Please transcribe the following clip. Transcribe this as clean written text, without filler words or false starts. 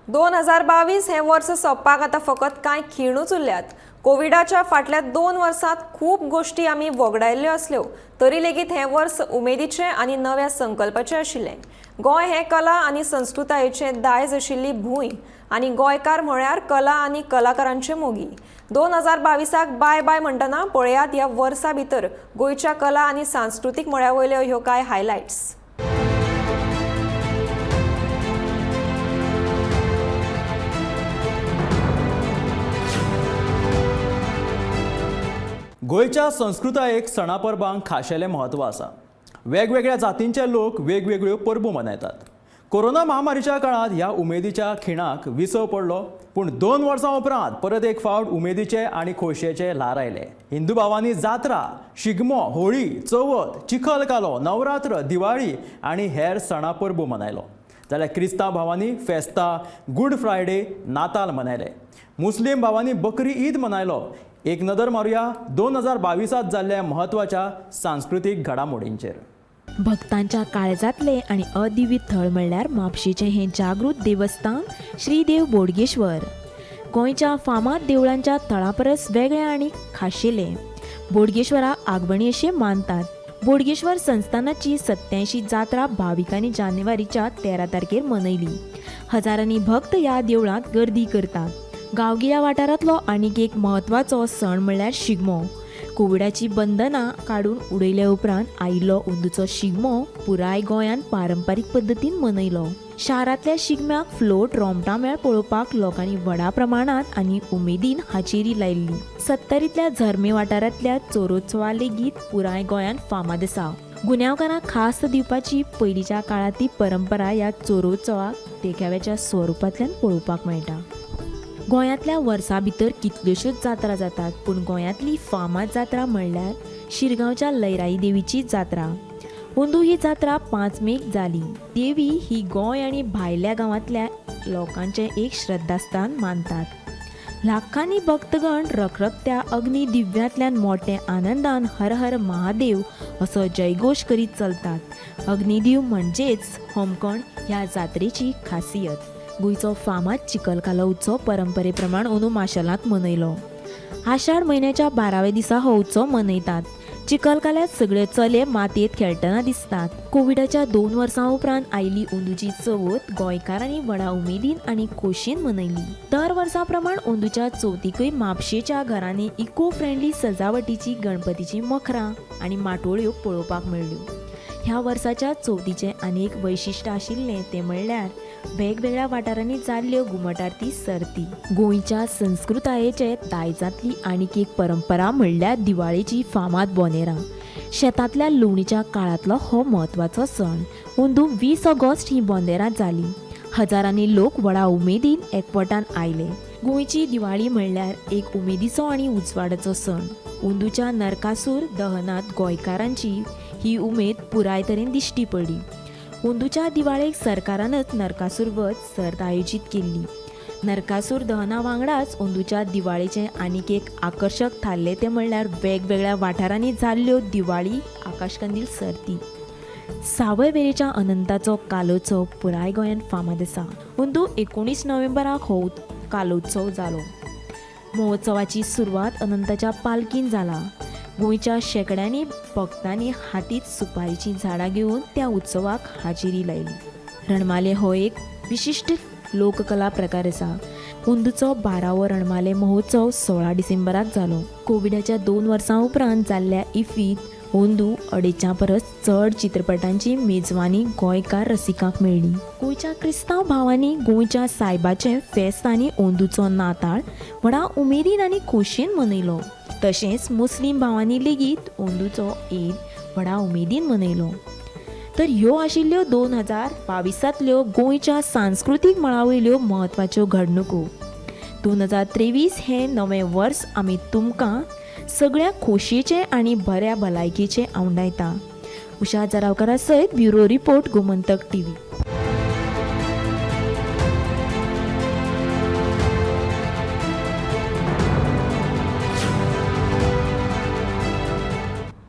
2022 हें वर्स सोंपपाक आतां फकत कांय खिणूच उरल्यात. कोविडाच्या फाटल्या 2 वर्सांत खूब गोश्टी आमी वगडायल्ल्यो आसल्यो तरी लेगीत हें वर्स उमेदीचें आनी नव्या संकल्पाचें आशिल्लें. गोंय हें कला आनी संस्कृतायेचें दायज आशिल्ली भूंय आनी गोंयकार म्हळ्यार कला आनी कलाकारांचे मोगी. 2022 बाय बाय म्हणटना पळयात ह्या वर्सा भितर गोंयच्या कला आनी सांस्कृतीक मळ्या वयल्यो ह्यो कांय हायलायट्स. गोंयच्या संस्कृतायेक सणा परबांक खाशेलें म्हत्व आसा. वेगवेगळ्या जातींचे लोक वेगवेगळ्यो परबो मनयतात. कोरोना महामारीच्या काळांत ह्या उमेदीच्या खिणाक विसव पडलो, पूण 2 वर्सां उपरांत परत एक फावट उमेदीचे आनी खोशयेचे ल्हार आयले. हिंदू भावांनी जात्रा, शिगमो, होळी, चवथ, चिखल कालो, नवरात्र, दिवाळी आनी हेर सणा परबो मनयलो. जाल्यार क्रिस्तांव भावांनी फेस्तां, गुड फ्रायडे, नाताल मनयले. मुस्लीम भावांनी बकरी ईद मनयलो. एक नदर मारुया 2022 जाल्ल्या म्हत्वाच्या सांस्कृतीक घडामोडींचेर. भक्तांच्या काळजांतलें आनी अदिवीत थळ म्हणल्यार म्हापशेचें हें जागृत देवस्थान श्रीदेव बोडगेश्वर. गोंयच्या फामाद देवळांच्या थळां परस वेगळें आनी खाशेलें बोडगेश्वराक आगवणी अशें मानतात. बोडगेश्वर संस्थानाची 87 जात्रा भाविकांनी जानेवारीच्या 13 तारखेर मनयली. हजारांनी भक्त ह्या देवळांत गर्दी करतात. गांवगिऱ्या वाठारांतलो आनीक एक म्हत्वाचो सण म्हणल्यार शिगमो. कोविडाची बंधनां काडून उडयल्या उपरांत आयिल्लो अंदूचो शिगमो पुराय गोंयांत पारंपारीक पद्दतीन मनयलो. शारांतल्या शिगम्याक फ्लोट रोमटामेळ पळोवपाक लोकांनी व्हडा प्रमाणांत आनी उमेदीन हाजेरी लायिल्ली. सत्तरींतल्या झर्मे वाठारांतल्या चोरोत्सवा लेगीत पुराय गोंयांत फामाद आसा. गुन्यांवकारांक खास्त दिवपाची पयलींच्या काळांतली परंपरा ह्या चोरोत्सवाक देखाव्याच्या स्वरुपांतल्यान पळोवपाक मेळटा. गोंयांतल्या वर्सा भितर कितल्योश्योच जात्रा जातात, पूण गोंयांतली फामाद जात्रा म्हणल्यार शिरगांवच्या लयराई देवीची जात्रा. अंदू ही जात्रा 5 मेक जाली. देवी ही गोंय आनी भायल्या गांवांतल्या लोकांचें एक श्रद्धास्थान मानतात. लाखांनी भक्तगण रखरखत्या अग्नी दिव्यांतल्यान मोठे आनंदान हर हर महादेव असो जयघोश करीत चलतात. अग्निदीव म्हणजेच होमकण ह्या जात्रेची खासियत. गोंयचो फामाद चिखलकालो उत्सव परंपरे प्रमाण अंदू माशेलांत मनयलो. आषाढ म्हयन्याच्या 12व्या दिसा हो उत्सव मनयतात. चिखलकाल्यांत सगळे चले मातयेंत खेळटना दिसतात. कोविडाच्या 2 वर्सां उपरांत आयिल्ली अंदूची चवथ गोंयकारांनी व्हडा उमेदीन आनी खोशयेन मनयली. दर वर्सा प्रमाण अंदूच्या चवथीकय म्हापशेच्या घरांनी इको फ्रेंडली सजावटीची गणपतीची मखरां आनी माटोळ्यो पळोवपाक मेळ्ळ्यो. ह्या वर्साच्या चवथीचें आनी एक वैशिश्ट आशिल्लें तें म्हणल्यार वेगवेगळ्या वाठारांनी जाल्ल्यो घुमट आरती सर्ती. गोंयच्या संस्कृतायेचे दायजांतली आनीक एक परंपरा म्हणल्यार दिवाळेची फामाद बोनेरां. शेतांतल्या लुवणीच्या काळांतलो हो म्हत्वाचो सण. अंदू 20 ऑगस्ट ही बोंदेरां जाली. हजारांनी लोक व्हडा उमेदीन एकवटान आयले. गोंयची दिवाळी म्हणल्यार एक उमेदीचो आनी उजवाडाचो सण. अंदूच्या नरकासूर दहनांत गोंयकारांची ही उमेद पुराय तरेन दिश्टी पडली. अंदूच्या दिवाळेक सरकारानच नरकासूर वध सर्त आयोजीत केल्ली. नरकासूर दहना वांगडाच अंदूच्या दिवाळेचें आनीक एक आकर्शक थारलें तें म्हणल्यार वेगवेगळ्या वाठारांनी जाल्ल्यो दिवाळी आकाशकंदील सर्ती. सावयवेरेच्या अनंताचो कालोत्सव पुराय गोंयांत फामाद आसा. अंदू 19 नोव्हेंबराक हो कालोत्सव जालो. महोत्सवाची सुरवात अनंताच्या पालकीन जाला. गोंयच्या शेंकड्यांनी भक्तांनी हातींत सुपारीचीं झाडां घेवन त्या उत्सवाक हाजेरी लायली. रणमाले हो एक विशिश्ट लोककला प्रकार आसा. अंदूचो 12वो रणमाले महोत्सव 16 डिसेंबराक जालो. कोविडाच्या 2 वर्सां उपरांत जाल्ल्या इफ्फींत अंदू 250 परस चड चित्रपटांची मेजवानी गोंयकार रसिकांक मेळ्ळी. गोंयच्या क्रिस्तांव भावांनी गोंयच्या सायबाचें फेस्त आनी अंदूचो नाताळ व्हडा उमेदीन आनी खोशयेन मनयलो. तशेंच मुस्लीम भावांनी लेगीत अंदूचो ईद व्हडा उमेदीन मनयलो. तर ह्यो आशिल्ल्यो 2022 गोंयच्या सांस्कृतीक मळा वयल्यो म्हत्वाच्यो घडणुको. 2023 हें नवें वर्स आमी तुमकां सगळ्या खोशयेचें आनी बऱ्या भलायकेचें आवडायता. उषा जरावकरा सयत ब्युरो रिपोर्ट, गोमंतक टीव्ही.